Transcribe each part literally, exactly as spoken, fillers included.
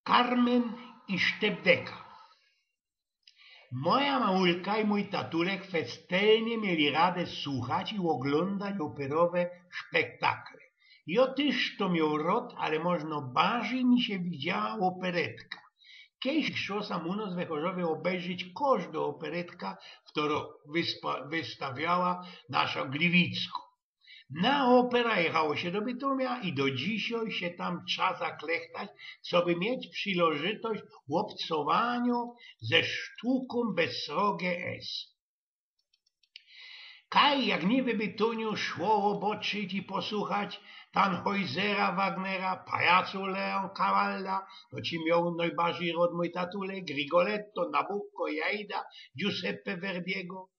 Carmen i Sztepdeka. Moja mamulka i mōj tatulek festelnie mieli radã suchać i ôglōndać ôperowe szpektakle. Jo tyż to mioł rod, ale możno barzij mi sie widziała ôperetka. Kejś szło sam u nos we Chorzowie ôbejrzeć kożdŏ ôperetka, ftōrŏ wyspa-, wystawiała naszŏ Gliwickŏ. Na ôpera jechało sie do Bytōmia i do dzisiŏj sie tam trza zaklechtać, coby mieć przileżytość ôbcowaniŏ ze sztukōm bez srogã S. Kaj, jak niy we Bytōniu, szło ôboczyć i posuchać Tannhäusera, Wagnera, pajacōw Leon Cavalla, to ci mioł nojbarzij rod mōj tatulek, Rigoletto, Nabucco, Jaida, Giuseppe Verdiego.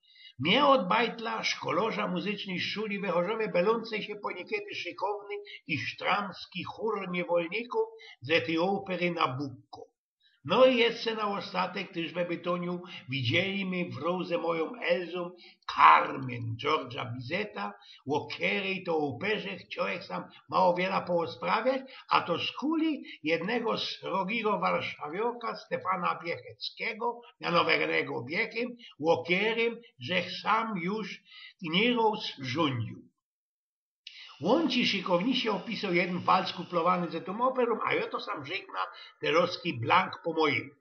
Mie ôd bajtla, szkolarza muzycznyj szuli we Chorzowie, belōnce sie po niykedy szykowny i sztramski chōr niywolnikōw ze tyj ôpery Nabucco. No i jeszcze na ôstatek tyż we Bytōniu widzieli my wrōz ze mojōm Elzōm Carmen George'a Bizeta, ô kerej to ôperze chciołech sam mało wiela poôsprawiać, a to skuli jednego srogigo warszawioka Stefana Biecheckigo, mianowanego Biechem, ô kerym żech sam już niyroz rzōndziōł. Ôn ci szykownisie ôpisoł jedyn fal skuplowany ze tōm ôperōm, a jo to sam rzykna terŏzki blank po mojymu.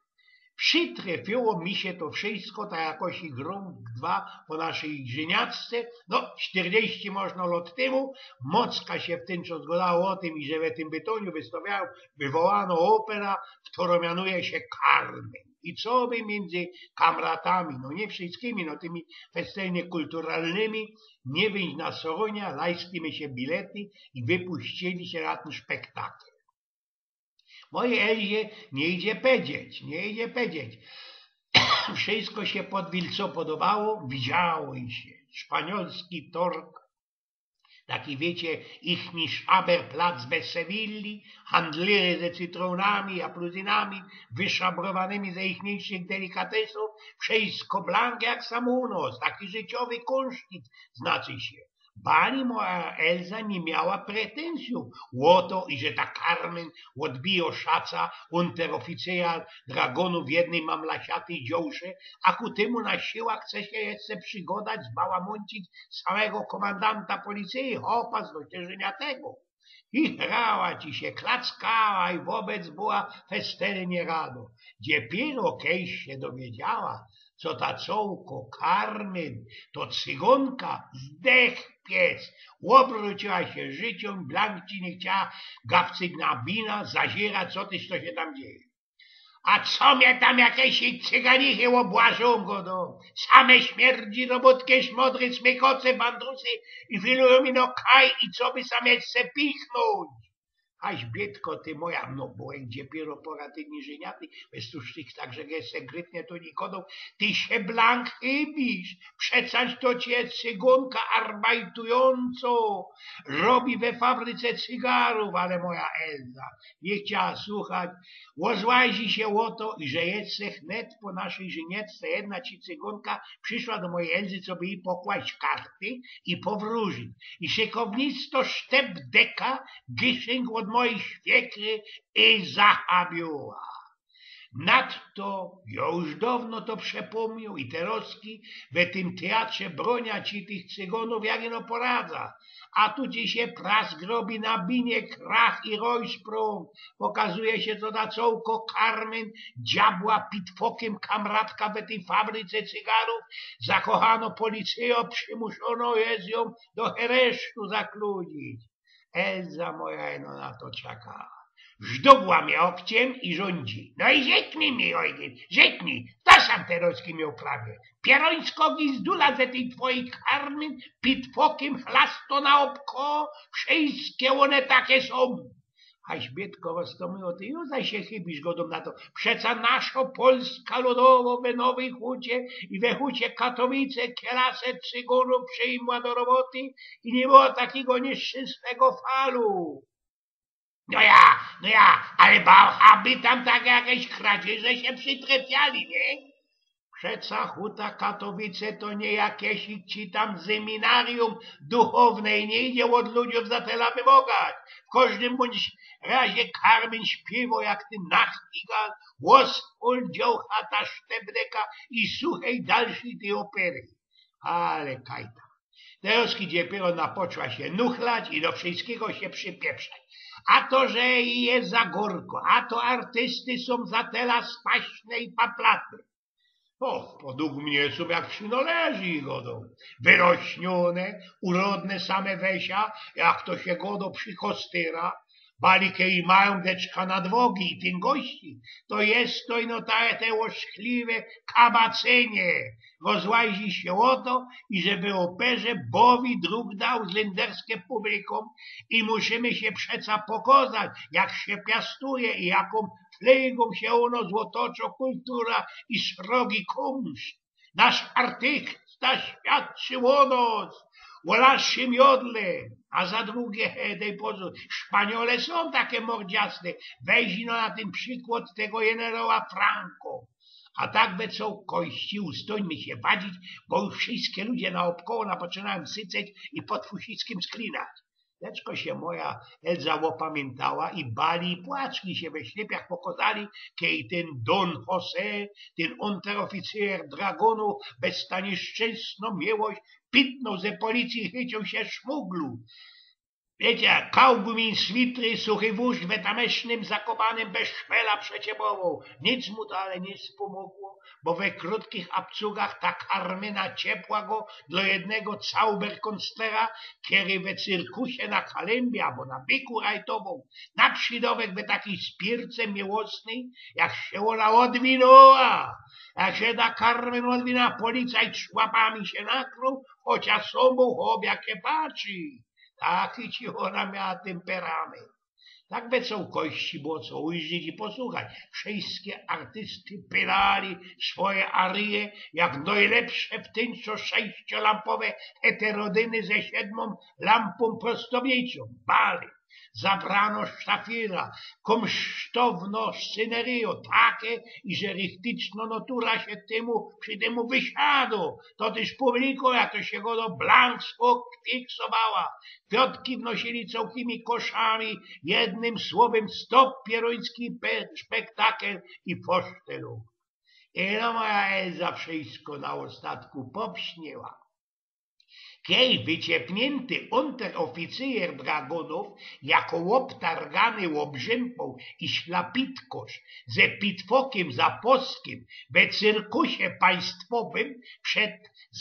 Przitrefiyło mi sie to wszysko, tak jakoś i grōm dwa po naszyj żyniacce, no, sztyrdziści możno lot tymu, mocka sie w tyn czas gŏdało ô tym, iże we tym Bytōniu wystawiajōm wywołanõ ôpera, ftōrŏ mianuje sie Carmen. I coby miyndzy kamratami, no niy wszyskimi, no tymi festelnie kulturalnymi, niy wyńć na srōnia, lajstli my sie bilety i wypuścili sie na tyn szpektakl. Mojij Elzie niy idzie pedzieć, niy idzie pedzieć. Wszysko sie pod wilco podobało, widziało i sie. Szpaniolski torg, taki, wiycie, ichni Schaberplatz bez Sewilli, handlyry ze cytrōnami, apluzinami, wyszabrowanymi ze ichniejszych delikatesōw, wszysko blank jak sam u nos, taki życiowy kunsztyk, znaczy sie. Bali moja Elza niy miała pretenzyjōw ô to, iże ta Carmen ôdbijŏ szaca unteroficyra dragōnōw jednyj mamlasiatyj dziołsze, a ku tymu na siła chce sie jeszcze przigŏdać, zbałamōncić samego kōmandanta policyje, chopa z Dościerzyniatego. I grała ci sie, klackała i wobec była festelnie rado. Dziepiyro kej sie dowiedziała, co ta cołko Carmen to cygōnka, zdech pies. Ôbrōciła sie życiōm, blank ci niy chciała gapcyć na bina, zaziyrać, co tyż to sie tam dzieje. A co mie tam jakeś cyganichy ôbłażōm, gŏdōm. Same śmierdzi, robōtki, szmodry, smykoce, bandrusy i filujōm ino kaj i coby sam jeszcze pichnōńć. Aś biedko ty moja, no bo jak dziepiyro pora tyni żyniaty, bez tuż tych tak, że jeszcze grytnie to niy gŏdōm, ty sie blank chybisz, przecaż to ci je cygōnka arbajtujōnco, robi we fabryce cygarōw, ale moja Elza niy chciała suchać, ôzłazi sie ô to, iże jeszcze wnet po naszyj żyniecce jedna ci cygōnka prziszła do mojij Elzy, coby jij pokłaść karty i powrōżyć. I szykownisto sztepdeka gyszynk ôd mojij świekry i zachabiła. Nadto jo już downo to przepōmniōł i terŏzki we tym teatrze brōnia ci tych cygōnōw, jak ino poradza. A tu ci sie prask robi na binie, krach i rojsprōng. Pokazuje sie, co ta cołko Carmen, diabła pitfokym kamratka we tyj fabryce cygarōw, zakochano policyjŏ, przimuszōno je jōm do heresztu zakludzić. Elza moja ino na to czeka. Żdugła mie ôkciym i rzōndzi. No i rzeknij mi, Eugyn, rzeknij, fto sam terŏzki mioł prawie? Pierōńsko, gizdula, ze tyj twojij Carmen, pitfokym, chlasto na ôbko, wszyjske ône take sōm. Aś biedko wŏs to my, ô ty już zaś sie chybisz, gŏdōm na to. Przeca naszŏ Polska Ludowŏ we Nowyj Hucie i we Hucie Katowice klasã cygōnōw przijmła do roboty i niy było takigo nieszczynsnego falu. No ja, no ja, ale ba-, aby tam tak jakeś kradzieże sie przitrefiali, niy? Przeca Huta Katowice to niy jakeś ci tam seminarium duchowne i niy idzie ôd ludziōw za tela wymŏgać. W kożdym bōndź razie Karmyn śpiywŏ jak tyn nachtigal, ôsfol dziołcha ta sztepdeka i suchej dalszyj tyj ôpery. Ale kajta. Terŏz idzie dopiero na poczła sie nuchlać i do wszyjskigo sie przipieprzać. A to, że je za gŏrko, a to artysty sōm za tela spaśne i paplate. O, podug mie sōm jak przinŏleży, godōm. Wyrośniōne, urodne same we sia, jak to sie gŏdŏ, przi kostyra, bali kej majōm deczka nadwogi i tyngości, to je to ino te, te ôszkliwe kabacynie. Rozłazi sie ô to, iże w ôperze Bowi druk dŏł z lynderskim publikōm i musimy sie przeca pokŏzać, jak sie piastuje i jakōm flejgōm sie u nŏs ôtoczŏ kultura i srogi kunszt. Nasz artysta świadczy ô nŏs, ô naszym jodle. A za drugie, he, dej pozōr, Szpaniole sōm take mordziaste. Weź ino na tyn przikłŏd tego generała Franco. A tak we cołkości ustōńmy sie wadzić, bo już wszyjske ludzie naôbkoło napoczynajōm syceć i pod fusiskim sklinać. Deczko sie moja Elza ôpamiyntała i bali i płaczki sie we ślypiach pokŏzali, kej tyn Don José, tyn unteroficyjer dragōnōw, bez ta niyszczynsnŏ miłość pitnōł, ze policyje chyciōł sie szmuglu. Wiycie, kałgumin, switry, suchy wōrzt we tamysznym Zakopanym bez szpela przeciepowoł. Nic mu to ale niy spōmogło, bo we krōtkich abcugach ta Karmyna ciepła go dlŏ jednego Zauberkünstera, kery we cyrkusie na kalymbi abo na byku rajtowoł, na przidŏwek we takij spirce miłosnyj, jak sie ôna ôdwinōła. Jak sie ta Karmyn ôdwinōła, policajt szłapami sie nakrył, chociŏż sōm bōł chop, jak sie patrzi. Taki ci ôna miała tymperament. Tak we cołkości było co ujrzić i posuchać. Wszyjske artysty pylali swoje aryje, jak nojlepsze w tynczŏ sześciolampowe heterodyny ze siedmōm lampōm prostowniczōm. Bali, zabrano sztafira, kōmsztownŏ scyneryjŏ, take, iże richtycznŏ nŏtura sie tymu, przi tymu wysiadŏ. To tyż publikŏ, jak to sie gŏdŏ, blank sfok-, fiksowała. Kwiŏtki wnosili cołkimi koszami, jednym słowym stop pierōński pe-, szpektakel i fosztelu. I no, moja Elza wszyjsko na ôstatku popśniła. Kej wyciepniynty unteroficyjer dragōnōw, jako ôbtargany ôbrzympoł i ślapitkŏrz ze pitwokym za poskim we cyrkusie państwowym przed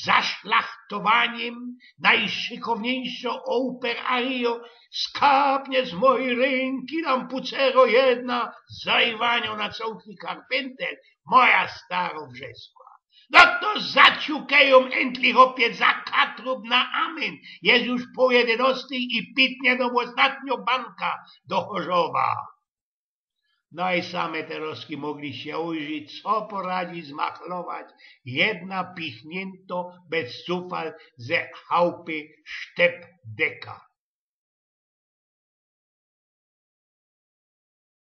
zaszlachtowanym najszykowniynszŏ ôper aryjŏ „Skapnie z mojij rynki, lampucero jedna”, zajwaniŏ na cołki karpyntel, moja starŏ wrzeskła: „No to zaciukejōm entlich, chopie, za katrup na amen. Je już po jedynŏstyj i pitnie nōm ôstatniŏ banka do Chorzowa”. No i same terŏzki mogli sie ujrzić, co poradzi zmachlować jedna pichniynto bez sufal ze chałpy sztepdeka.